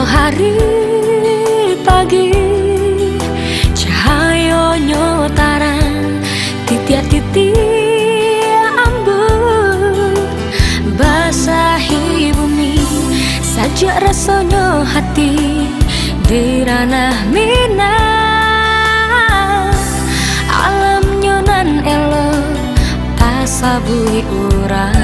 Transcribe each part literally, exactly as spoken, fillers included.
Hari pagi, cahayonyo tarang, titiak-titiak embun basahi bumi, sajak rasonyo hati di ranah Minang. Alamnyo nan elok tasabuik urang.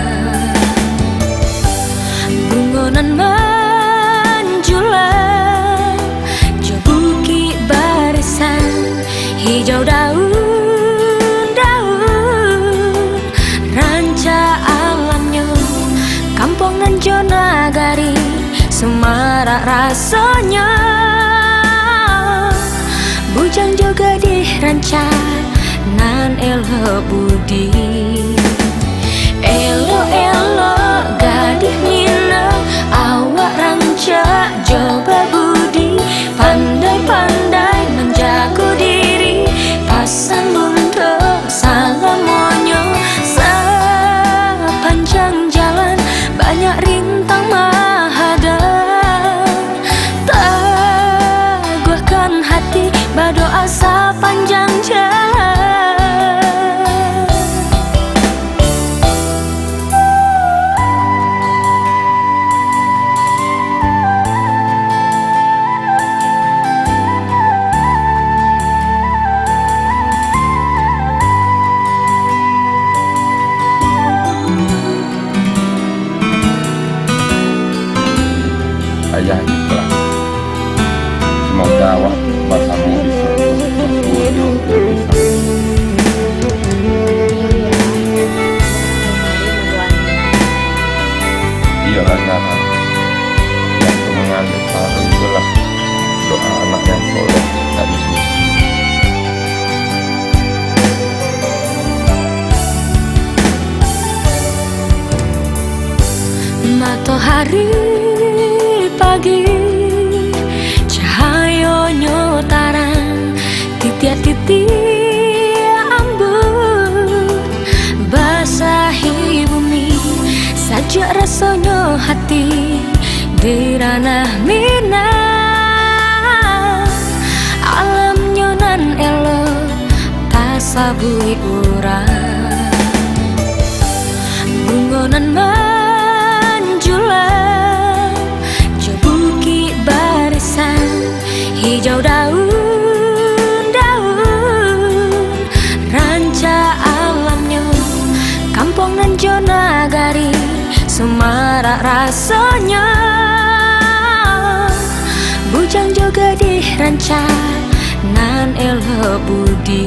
Bungo nan manjulang, jo bukik barisan, hijau daun-daun, rancak alamnyo, kampuang nan jo nagari, sumarak rasonyo. Bujang jo gadih rancak, nan elok budi. Elok-elok gadih Minang, awak rancak jo babudi, pandai-pandai manjago diri, pasan buntok salamonyo, sapanjang jalan banyak rintang mahadang. Taguahkan hati, badoa sapanjang jalan. Ayah ikhlas. Semoga awak basamo bisa berkumpul di surga. Iyolah, Zahra. Yang pendengar besar itulah doa anak yang soleh tadi. Matohari pagi, cahayonyo tarang, titiak-titiak embun basahi bumi, sajak rasonyo hati di ranah Minang. Alamnyo nan elok tasabuik urang. Bungo nan manjulang, jo bukik barisan, hijau daun-daun, rancak alamnyo, kampuang nan jo nagari, sumarak rasonyo. Bujang jo gadih rancak, nan elok budi.